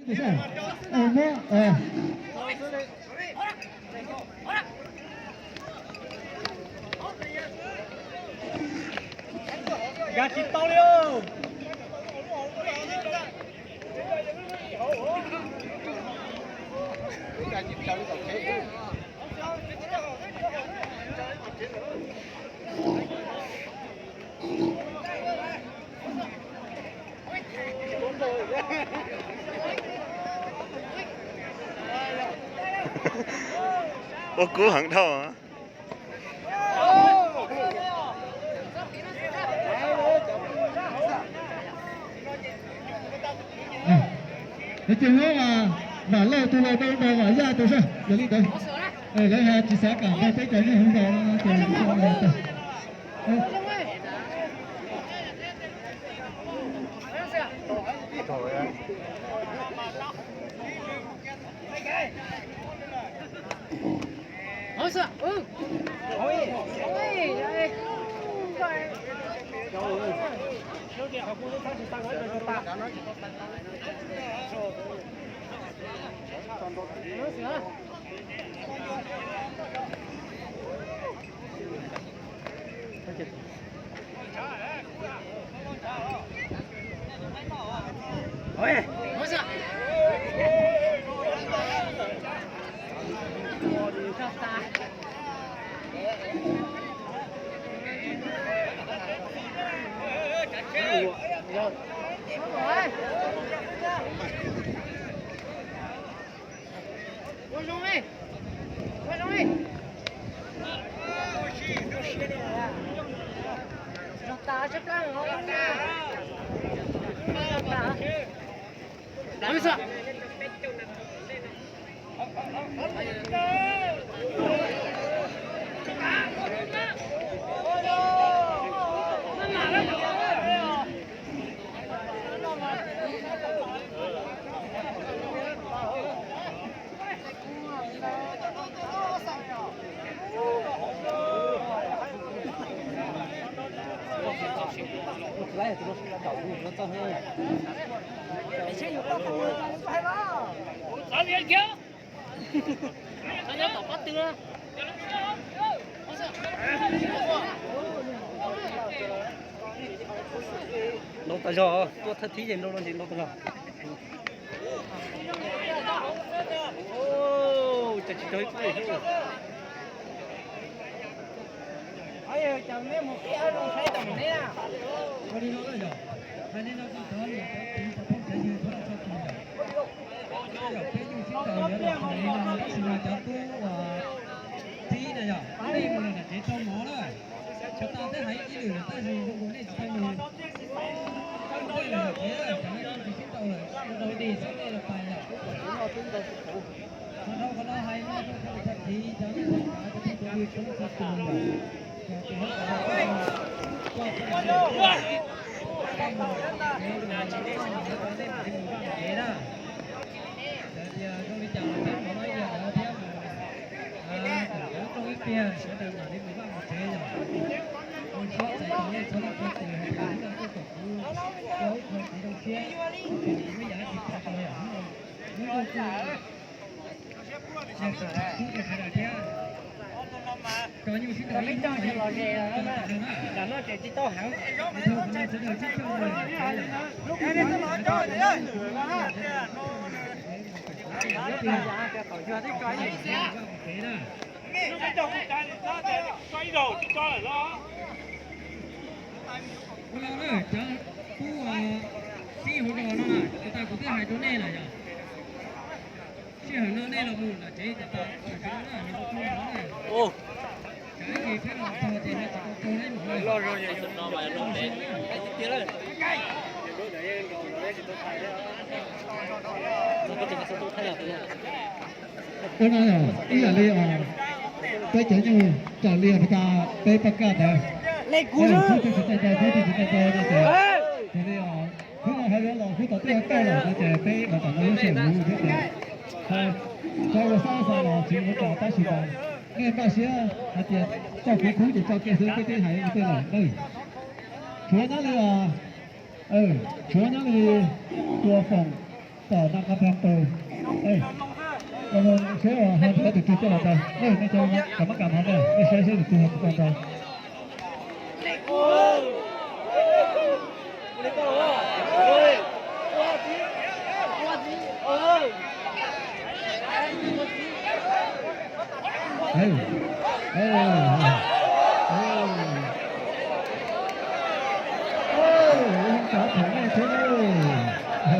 Tus sab, tus muab, nkag tsis tau li. Ua kub heev dhau. Lawv ces muab Vam Lauj tus los rau nrog Vam Yaj tus sab, yog li ntawd. Lawv ho tsis xav kam nrog peb cov nyuj hauv zos no ces tau. Ua zoo, ua zoo. Zog tas tsab plab no. Zog tas. Nrau tas zog, tuaj thawj thib ces nrau no ces nrau tas zog. Cas tsis raug ib kub li. Ua li no na yom, hais li no rau cov niam cov txiv cov phooj cov ywg txhua leej txhua tus yom. Yog peb nyuj sib ntaus yuav los tsis zoo li no tab sis mas cov tub uas txib na yom, nej mus los nram tsev rau mov na. Tsis tas peb hais ib lwm lawm tab sis zoo nkaus nej tsis tau mus. Txawj ntej lawm yom, ces cov nej tsis sib ntaus lawm, ua dog dig txhob nej los pais yom. Qhov no qhov no hais no rau cov niam cov txiv, cov neej tsa, cov phooj cov ywg txhua leej txhua tus yom. Yog tias hnub no koj tsis mus, koj mus tsev, nej mam li mus vaj mus tsev na. Txawm tias zoo li cas los peb mus no ib yam ntawd thiab mus, kom nyob zoo ib pliag sawv daws mam li mus vaj mus tsev yom. Zoo siab txais tos nej txhua leej txhua tus hais tias hnub no kuj kom kuv ua ib qho kev zoo siab, ces kuv ib yam li txais tos yom. Hnub no kuj yog txog thaum kub rau sawv daws thiab. Cov nyuj sib ntaus ib hnub mas yeej los ze, tam no ces tsis tau heev. Sawv daws sib coj mus. Ua no na, cov tub sib hauv zos no na, tas kuv twb hais rau nej lawm yom. Sij hawm no nej los mus nram tsev tas tas, cov ib ce peb los txog ces hais tsis tau tau lawm. Ua no yog ib yam li peb cov nyuj raws li tas peb paj kaj ntawd. Kuv tus tsis tau tau, kuv tus tsis tau tau no ces, raws li hnub no hais yuav los hnub tom tej toj lawm no ces peb los tom no lub sij hawm thiab ces, rau ua xab xas los tsis ua cas tab sis mas nej npaj siab hais tias txoj kev khub ces tso kiag xwb, peb twb hais ua tej lawm na. Tshuav nyob li, tshuav nyob li tua foom, Tom naj qab pab tau. Ej, seb ho nrhiav tus twg coj los ntawd. Nej cov kam mab kam hov ntawd, nej saib seb tus twg ho tsis tau ntawd. Ej, ej,